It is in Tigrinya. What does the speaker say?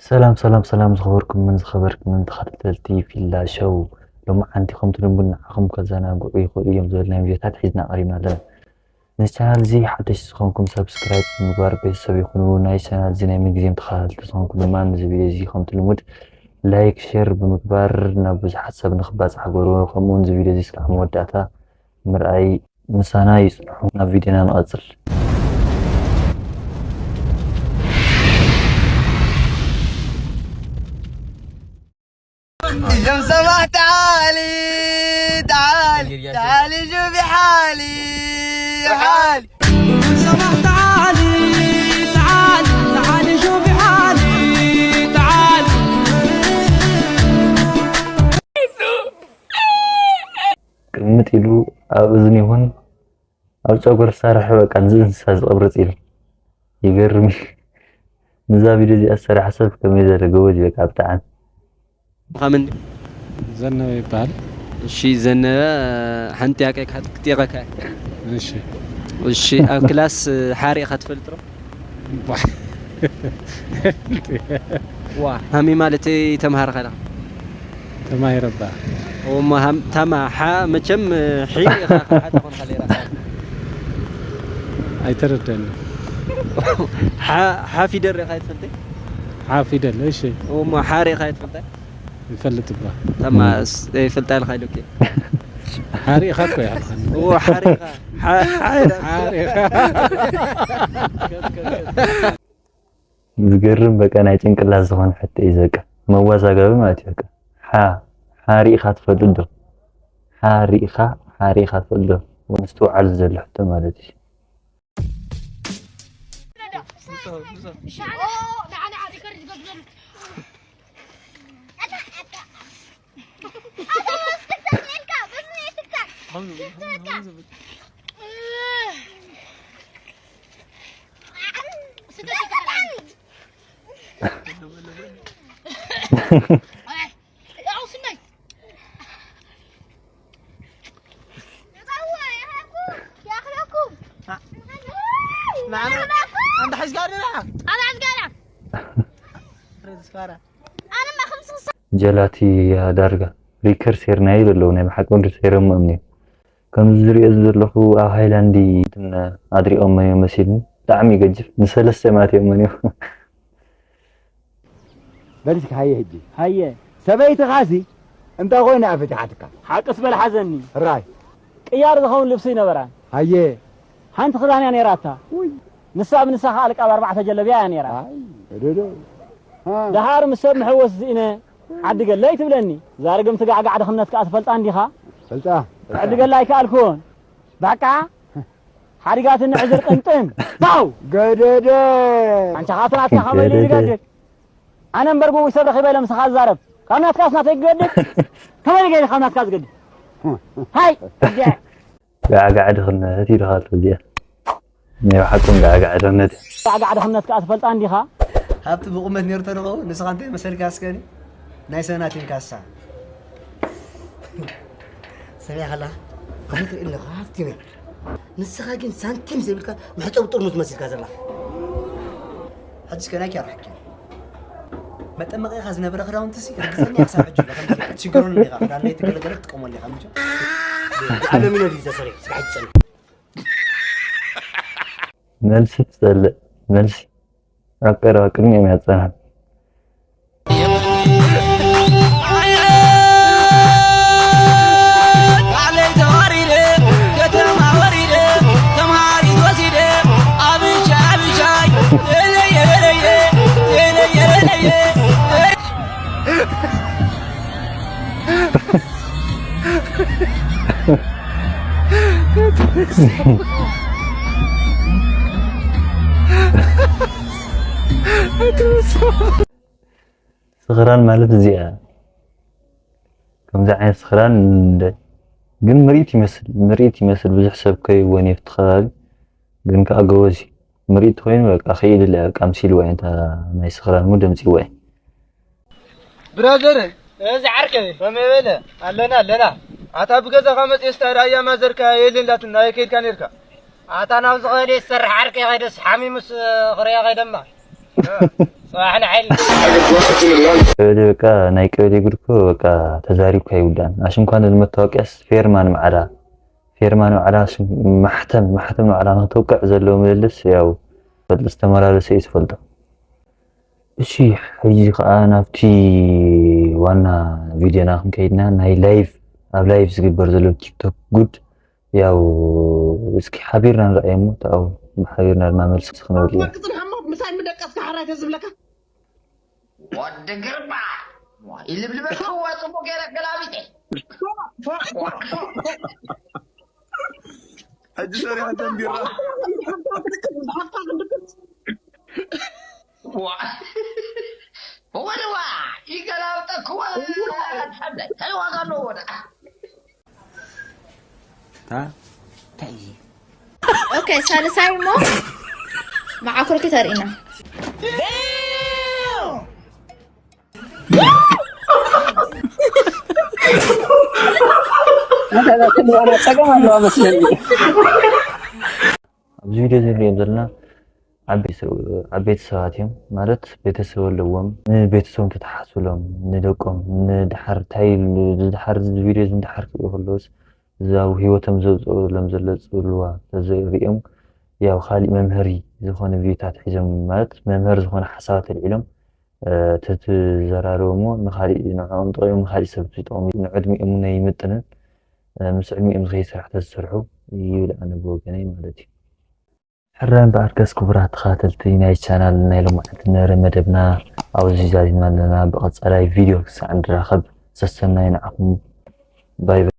ሰላም ሰላም ሰላም፣ ዝኸበርኩምን ዝኸበርክምን ተኸታተልቲ ፊላ ሸው፣ ሎማዓንቲ ከምቲ ልሙድ ንዓኹም ከዘናግዑ ይኽእሉ እዮም ዝበልናዮም ቪድዮታት ሒዝና ቀሪብና ኣለና። ነዚ ቻናል እዚ ሓደሽቲ ዝኾንኩም ሳብስክራይብ ብምግባር ቤተሰብ ይኹኑ። ናይ ቻናል እዚ ናይ ምንግዜም ተኸታተልቲ ዝኾንኩም ድማ ነዚ ቪድዮ እዚ ከምቲ ልሙድ ላይክ፣ ሼር ብምግባር ናብ ብዙሓት ሰብ ንኽባፃሕ ግበርዎ። ከምኡ እውን እዚ ቪድዮ እዚ እስካዕ መወዳእታ ምርኣይ ምሳና ይፅንሑ። ናብ ቪድዮና ንቐፅል። يا مسامح تعالي، تعالي، تعالي شوفي حالي، حالي. يا مسامح تعالي، تعالي، تعالي شوفي حالي، تعالي. ቅምጥ ኢሉ ኣብ እዝኒ ይኹን ኣብ ጨጉሪ ሳርሒ በቃ ንዚ እንስሳ ዝቐብርጽ ኢሉ። ይገርም እዩ። ንዛ ቪድዮ እዚኣ ዝሰረሐ ሰብ ከመይ ዘለ ጎበዝ እዩ በቃ ብጣዕሚ። ብኻ ምንዲ? ዘነበ ይበሃል። እሺ ዘነበ፣ ሓንቲ ጥያቄ ክሓት- ክጥየቐካ እየ። እሺ። እሺ፣ ኣብ ክላስ ሓሪእኻ ትፈልጥ ዶ? ቧ። ዋ፣ ሃሚ ማለት ተምሃርኻ ኢኻ? ተማሂረ እባ። እሞ ሃም- ታማ ሓ መቸም ሒ ኢኻ ሓ ትኾንካ ሌራ። ኣይተረደኒ። ሓ ሓ ፊደል ርኢኻ ኣይትፈልጥን? ሓ ፊደል፣ እሺ። እሞ ሓ ርኢኻ ኣይትፈልጥን? ይፈልጥ እባ። ታማ ስ- ይፈልጣ ኢልካ ኢሉኪ። ሓሪእኻ እኮ ኢኻ። እዎ ሓሪኻ። ሓ- ሓ- ሓሪኻ። ዝገርም በቃ ናይ ጭንቅላት ዝኾነ ሕቶ እዩ በቃ መዋዛጋቢ ማለት እዩ በቃ ሓ ሓ ርኢኻ ትፈልጥ ዶ ሓ ርኢኻ ሓ ርኢኻ ትፈልጥ ዶ ምስትውዓል ዘሎ ሕቶ ማለት እዩ ኣንተ ሓዝካ ኣለና ኣነ ሓዝካ ኣላ ኣነ ማ ከምስክሳ ጀላቲ ዳርጋ ሪከርስ ሄርናዮ ዘለዉ ናይ ብሓቂ ወዲ ሴረሞ እምኒ ከምዚ ዝሪኦ ዘለኹ ኣብ ሃይላንዲ ኣድሪኦሞ እዮም መሲልኒ ብጣዕሚ ይገጅፍ ንሰለስተ ማት እዮም መኒዮም በል እስኪ ሃየ ሕጂ ሃየ ሰበይትኻሲ እንታይ ኮይና እያ ፈቲሓትካ ሓቅስ በል ሓዘኒ ሕራይ ቅያር ዝኸውን ልብሲ ይነበራን ሃየ ሓንቲ ክዳን እያ ነይራታ ንሳ ኣብ ንሳ ከዓ ልቃብ ኣርባዕተ ጀለብያ እያ ነይራ ደሃር ምስ ሰብ ምሕወስ ዝኢነ ዓዲ ገለይ ትብለኒ እዛ ርግምቲ ጋዕጋዕ ድኽነት ከዓ ትፈልጣ እንዲኻ ፈልጣ ዕድገላ ኣይከኣልኩን በቃ ሓዲጋትኒ ዕዝር ቅንጥም ታው ገደደ ኣንቻኻትናትካ ከመይ ኢሉ ይገድል ኣነ እምበር ብውይ ሰብ ረኺበ ኢለ ምሳኻ ዝዛረብ ካብ ናትካስ ናተይ ክገድል ከመይ ገይረ ካብ ናትካ ዝገድል ሃይ እዚኣ ጋዕጋዕ ድኽነት ኢልኻ ኣሎ እዚኣ ናይ ብሓቁን ጋዕጋዕ ድኽነት እያ ጋዕጋዕ ድኽነት ከዓ ትፈልጣ እንዲኻ ሃብቲ ብቑመት ነይሩ ተንኸው ንስኻ እንታይ መሰልካ እስከ ናይ ሰናቲም ካሳ ሰሚዕኻ ኣለኻ ከምኡ ትርኢ ኣለኻ ሃብቲ ነይ ንስኻ ግን ሳንቲም ዘይብልካ መሕፀቢ ጥርሙዝ መሲልካ ዘለኻ ሕጂ ከ ናይኪ ኣርሕኪ መጠመቂኻ ዝነበረ ክዳውንቲ ሲ ርግፀኛ ክሳብ ሕጂ ኣሎ ከምዚ ትሽገረሉ ኢኻ ክዳን ናይ ትገለገለ ትጥቀመሉ ኢኻ ምቹ ኣለሚኖ ድዩ ተሰሪሑ ስራሕ ትፀንሕ መልሲ ትፀልእ መልሲ ኣብ ቀረባ ቅድሚኦም እያ ትፀንሐ ስኽራን ማለት እዚኣ ከምዚ ዓይነት ስኽራን ግን ምርኢት ይመስል ምርኢት ይመስል ብዙሕ ሰብ ከይወን የፍቲ ከባቢ ግን ከዓ ጎበዝ እዩ ምርኢት ተኮይኑ በቃ ከይድለ በቃ ምሲልዋ እዩ ናይ ስኽራን ሙድ ኣምፂዋ እዩ ብራዘር እዚ ዓርከይ ከመይ በለ ኣለና ኣለና ኣታ ብገዛኻ መፅኤ ስታ ራያ ማዘርካ የለን ላትና ኣበይ ከይድካ ነርካ ኣታ ናብ ዝኸደ ዝሰርሕ ዓርከይ ከይደስ ሓሚሙስ ክሪኦ ከይደማ صباح العين. ቀበሌ በቃ ናይ ቀበሌ ጉድ እኮ በቃ ተዛሪብካ ይውዳን። ኣሽንኳን መታወቂያስ ፌርማን ማዕዳ ፌርማን ማዕዳ ሽም- ማሕተም ማሕተም ማዕዳ ንክተውቅዕ ዘለዎ ምልልስ ያው ፈልጥ ዝተመላለሰ እዩ ዝፈልጦ። እሺ ሕጂ ከዓ ናብቲ ዋና ቪድዮና ክንከይድና ናይ ላይቭ ኣብ ላይቭ ዝግበር ዘሎ ቲክቶክ ጉድ ያው እስኪ ሓቢርና ንርኣዮ እሞ ተኣው ሓቢርና ድማ መልሲ ክንብል ኢና። ክትጽንሓሞ ምሳይ ምደቀስካ ሕራይ ተዝብለካ ወዲ ግርማ ይልብልበካ ዋ ጽቡቅ ገይረ ገላቢጠ ሕጂ ሰሪሐ ተንቢራ ወደዋ ይገላብጠክዋ ተዋጋ ኣለዎ ወደ ታ ኦኬ ሳልሳይ እሞ መዓኩርኪ ተርእና ጸገም ኣለዋ መስለኒ። ኣብዚ ቪድዮ እዚ ንሪኦም ዘለና ዓበይቲ ሰብ- ዓበይቲ ሰባት እዮም ማለት ቤተሰብ ኣለዎም። ንቤተሰቦም ተተሓስብሎም ንደቆም ንድሓር እንታይ ኢሉ ዝድሓር እዚ ቪድዮ እዚ ንድሓር ክሪኡ ከለውስ እዚ ኣብ ህይወቶም ዘውፅእሎም ዘሎ ፅልዋ ተዘሪኦም ያው ካሊእ መምሃሪ ዝኾነ ቪድዮታት ሒዞም ማለት መምሃሪ ዝኾነ ሓሳባት ኣልዒሎም ተትዘራረቡ እሞ ንኻሊእ ንዕኦም ጠቂሙ ንኻሊእ ሰብ ዝጠቅሙ ንዕድሚኦም እውን ኣይምጥንን። ምስ ዕድሚኦም ዝኸይድ ስራሕ ተዝሰርሑ ይብል ኣነ ብወገነይ ማለት እዩ። ሕራይ እምበኣርከስ ክቡራት ተኸታተልቲ ናይ ቻናል ናይ ሎማዓንቲ ነበረ መደብና ኣብዚ ዛዚምና ኣለና። ብቐፃላይ ቪድዮ ክሳዕ ንራኸብ ሰሰናዩ ንዓኹም። ባይ ባይ።